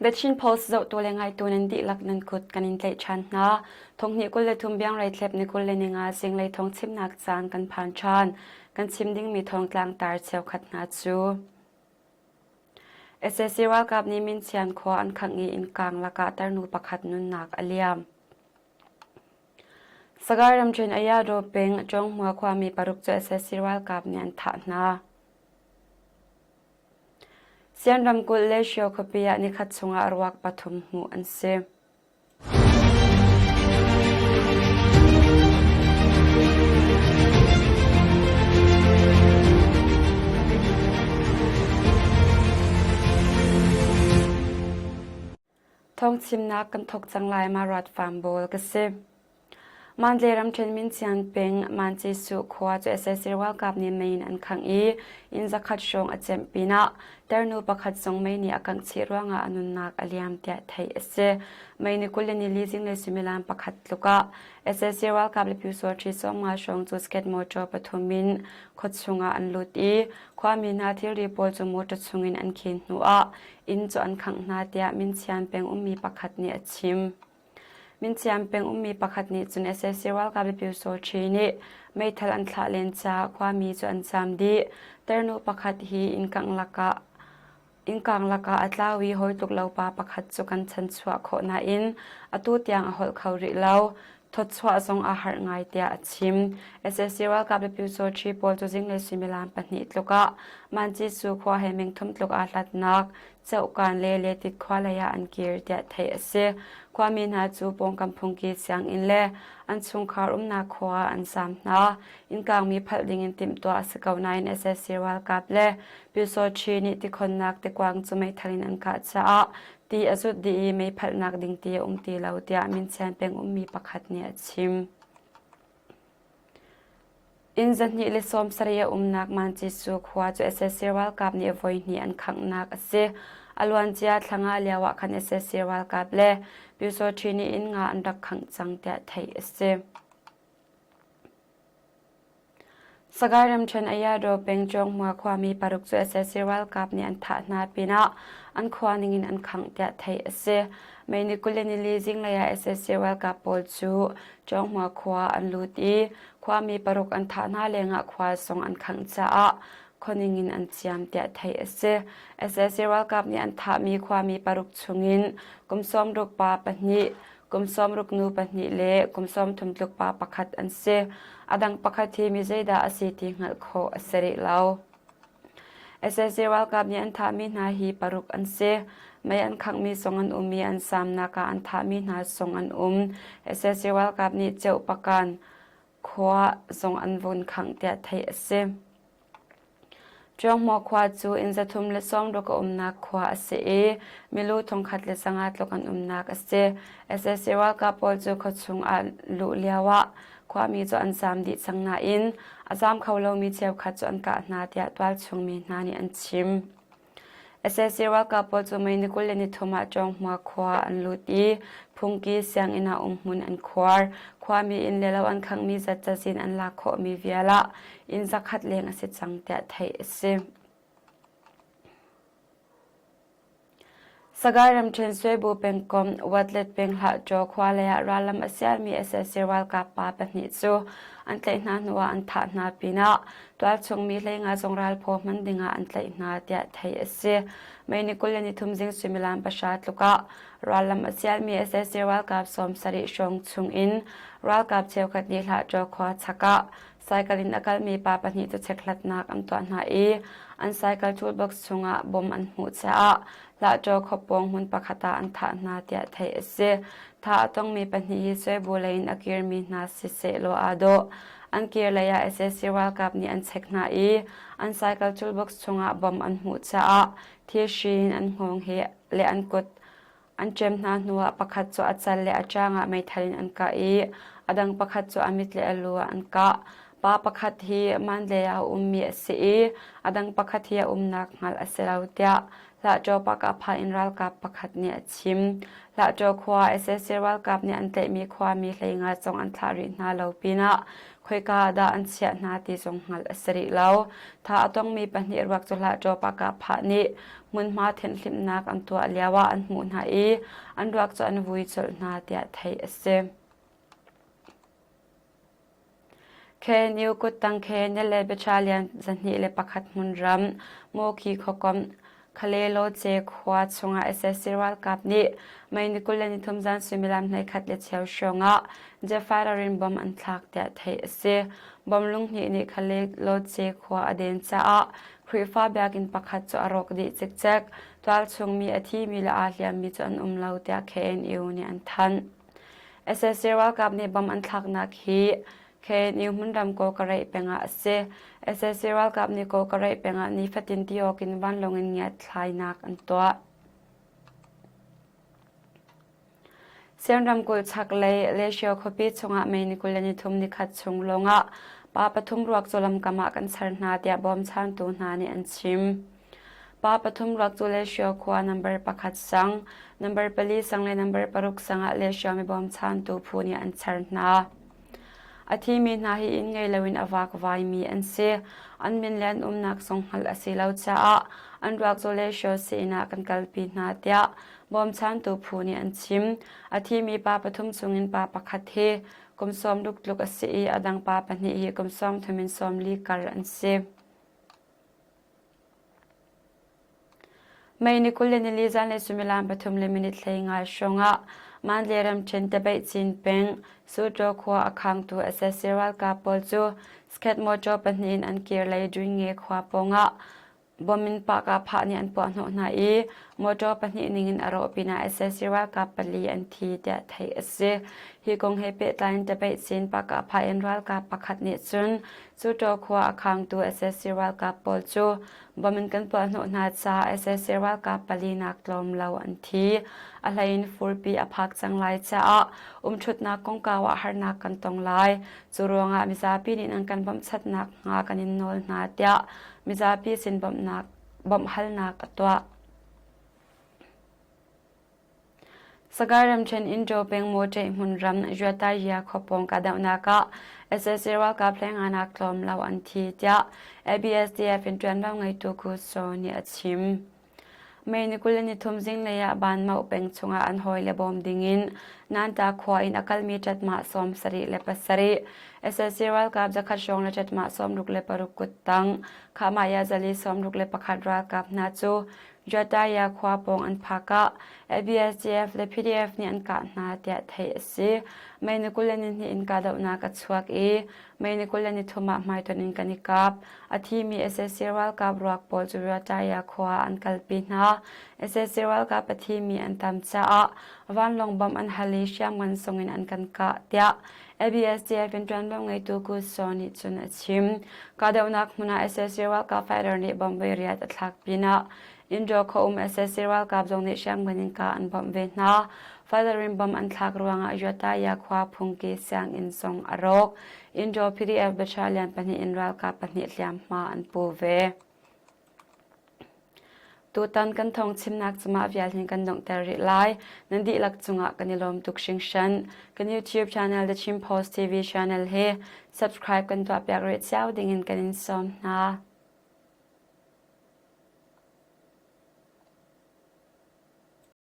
The Chin Post zohtu le ngaitu nan dihlak nan kut kan in tlaih ṭhan hna. Thonghnih 23 biangrei thlep ni 25 zinglei thawng chimnak caan kan phan ṭhan. Kan chim dingmi thawngtlang tar cheukhat hna cu. Sac ralkap nih Minchian khua an khangh i innkang lakah tarnu pakhat nunnak a liam. Sagaing ramṭhen Ayadaw peng Chawnghmua khuami paruk cu sac ralkap nih an thah hna. Sian ramkulh le Shio khuapi ah nikhat chungah ruak pathum hmuh an si. Thawngchimnak kan thawk cang lai ma ruat fam bawl ka si. Mandalay ramṭhen Minchian peng Manci-su khua cu sac ralkap nih mei in an khangh i inn zakhat hrawng a cemh pinah tarnu pakhat zong mei nih a kangh chih ruangah a nunnak a liam tiah theih a si. Mei ni 24 zinglei suimilam pakhat tluk ah sac ralkap le pyusawṭhi sawmnga hrawng cu sket motor pathum in khuachung ah an lut i khuami hna thilri pawl cu motor chungin an khen hnuah inn cu an khangh hna tiah Minchian peng ummi pakhat nih a chim. Minchiam peng ummi pakhat nih cun sac ralkap le Pyusawṭhi nih meithal an thlah len caah khuami cu an zaam dih. Tarnu pakhat hi innkangh lakah innkang lakah a tlau i hawi tluk lo pa pakhat cu kan chanchuah khawh nain atu tiang a holh kho rih lo. Thawchuah zong aa harh ngai tiah a chim. Sac ralkap le Pyusawṭhi pawl cu zinglei suimilam pahnih tluk ah Manci-su khua he mengthum tluk aa hlatnak Cohkan le Letit khua lei ah an kir tiah theih a si. Khuami hna cu pawngkam phungki sianginn le an chungkhar umnak khua ah an zaam hna. Innkangmi phalh dingin timhtuah a si ko nain sac ralkap le Pyusawṭhi nih tikhonnak tikuang cu meithal in an kah caah ti a zut dih i meiphalhnak ding ti a um ti lo tiah Minchian peng ummi pakhat nih a chim. Inn 270 a umnak Mancisu khua cu sac ralkap nih voihnih an khanghnak a si. A luancia thla nga lio ah khan sac ralkap le Pyusawṭhi nih inn nga an rak khangh cang tiah theih a si. Sagaing ramṭhen Ayadaw peng Chawnghmua khuami paruk cu sac ralkap nih an thah hna pinah an khua ningin an khangh tiah theih a si. May ni 24 zinglei ah sac ralkap pawl cu Chawnghmua khua an lut i Khuami paruk an thah hna lengah khua zong an khangh caah khuaning in an ciam tiah theih a si. Sac ralkap nih an thahmi khuami paruk chungin kum 60 pa pahnih, kum 60 nu pahnih le kum 30 tluk pa pakhat an si. A dang pakhat hi mi zeidah a si ti hngalh khawh a si rih lo. Sac ralkap nih an thahmi hna hi paruk an si. Mei an khanghmi zong an um i an samnak ah an thahmi hna zong an um. Sac ralkap nih Ceuh Pakan khua zong an vun khangh tiah theih a si. Ṭuanghmaw khua cu inn 360 a umnak khua a si i milu 1500 tluk an umnak a si. Sac ralkap pawl cu khuachung ah luh lioah Khuami cu an zaam dih cang nain a zaam kho lomi cheukhat cu an kah hna tiah tualchung mi hna nih an chim. Sac ralkap pawl cu May ni 23 ah Chawnghmua khua an lut i phungki sianginn ah umhmun an khuar. Khuami inn le lo an khanghmi zat cazin an lak khawhmi vial ah inn zakhat leng a si cang tiah theih a si. Sagaing ramṭhen Suaibu pengkomh Watlet peng Hlahṭaw khua lei ah rallam a sialmi sac ralkap pa pahnih cu an tlaih hna hnuah an thah hna pinah tualchung mi 15 zong ralphaw hman dingah an tlaih hna tiah theih a si. May ni 23 zing suimilam pahra tluk ah rallam a sialmi sac ralkap 70 hrawng chungin ralkap cheukhat nih Hlahṭaw khua chak ah Cycle in a kalmi pa pahnih cu chekhlatnak an tuah hna i an cycle toolbox chungah bom an hmuh caah Hlahṭaw khuapawng hmun pakhat ah an thah hna tiah theih a si. Thah a tongmi pahnih hi Suaibu lei in a kirmi hna sisehlaw aa dawh. An kir lei ah sac ralkap nih an chek hna i an cycle toolbox chungah bom an hmuh caah thirhri in an hngawng he le an kut An ṭem hna hnuah pakhat cu a cal le a ṭang ah meithal in an kah i a dang pakhat cu a mit le a lu ah an kah. Pa pakhat hi Mandalay ah a ummi a si i a dang pakhat hi a umnak hngalh a si lo tiah. Hlahṭaw Pakapha in ralkap pakhat nih a chim. Hlahṭaw khua sac ralkap nih an tlaihmi khuami 15 zong an thlah rih hna lo pinah khoika ah dah an chiah hna ti zong hngalh a si rih lo. Tha a tongmi pahnih ruak cu Hlahṭaw Pakapha nih hmunhma thenhhlimhnak an tuah lioah an hmuh hna i an ruak cu an vui colh hna tiah theih a si. KNU kuttang KNLA Battalion 201 hmunram Mawkhi khuakomh Khalelawce khua chungah sac ralkap nih May ni 23 zan suimilam 11 le cheu hrawngah Jeffirarin bomb an thlak tiah theih a si. Bomb lunghnih nih Khalelawce khua a den caah Khrihfa biakinn pakhat cu a rawk dih cikcek. Tualchung mi a thimi le aa hliammi cu an um lo tiah KNU nih an thanh. Sac ralkap nih bomb an thlaknak hi KNU hmunram Kawkareih peng ah a si. Sac ralkap nih Kawkareih peng ah nifatin ti awk in vanlawng in ngiatthlainak an tuah. Sian ramkulh chaklei Lesio khuapi chungah May ni 23 nikhat chung lawngah pa pathum ruak cu lamkam ah kan char hna tiah bawmchantu hna nih an chim. Pa pathum ruak cu Lesio khua number pakhat sang, number pali sang le number paruk sang ah Lesio mi bawmchantu phu nih an char hna. A thimi hna hi inn ngei loin a vakvaimi an si. An min le an umnak zong hngalh a si lo caah an ruak cu Lesio sii-inn ah kan kalpi hna tiah bawmchantu phu nih an chim. A thimi pa pathum chungin pa pakhat hi kum 60 tluk a si i a dang pa pahnih hi kum 30 in 40 kar an si. May ni 24 zanlei suimilam pathum le minute 15 hrawngah Mandalay ramṭhen Tabeihcin peng Sutaw khua a khangtu sac ralkap pawl cu Skhet mawṭaw pahnih in an kir lei Dwinge khua pawngah Bom in pahkahphah nih an puahhnawh hna i motor pahnih ningin a rawh pinah sac ralkap pali an thi tiah theih a si. Hi kong he pehtlai in Tabeihcin pahkahphah in ralkap pakhat nih cun Cutaw khua a khangtu sac ralkap pawl cu bom in kan puahhnawh hna caah sac ralkap pali nak tlawm lo an thi. A hlei in furpi a phak cang lai caah umṭhutnak kongkau ah harnak kan tong lai. Cu ruangah mizapi nih nan kan bawmhchatnak hnga kan in nawl hna tiah mizapi sin bawmhnak bawmhhalnak a tuah. Sagaing ramṭhen Indo peng Mawṭaih hmunram Yuataya khuapawng kahdohnak ah sac ralkap hlenganak tlawm lo an thi tiah ABSDF in ṭuanvo ngeitu Ku Saw nih a chim. May ni 23 zinglei ah Banmauh peng chungah an hawile bawm dingin Nanta khua in a kalmi ṭatmah 77, sac ralkap zakhat hrawng le ṭatmah 66 kuttang Khahmah zali 61 ralkap hna cu Jataya khua pawng an phak ah ABSDF le PDF nih an kah hna tiah theih a si. May ni 22 in kahdohnak a chuak i May ni 23 ah hmaitonh in kan i kap. A thimi sac ralkap ruak pawl cu Ruataya khua ah an kalpi hna. Sac ralkap a thimi an tam caah vanlawng bomb an hal i hriamngan sung in an kan kah tiah ABSDF in ṭuanvo ngeitu Ku Saw nih cun a chim. Kahdohnak hmun ah sac ralkap fighter nih bomb voi riat a thlak pinah Indo khuaum sac ralkap zong nih hriamngan in kah an bawmh ve hna. Fighter in bomb an thlak ruangah Yataya khua phungki sianginn zong a rawk. Indo PDF battalion pahnih in ralkap pahnih hliamhma an pu ve. Tutan kan thawng chimnak cu mah vial hin kan donghter rih lai. Nan dihlak cungah kan i lawm tuk hringhran. Kan YouTube channel The Chin Post TV channel hi subscribe kan tuahpiak rih cio dingin kan in sawm hna.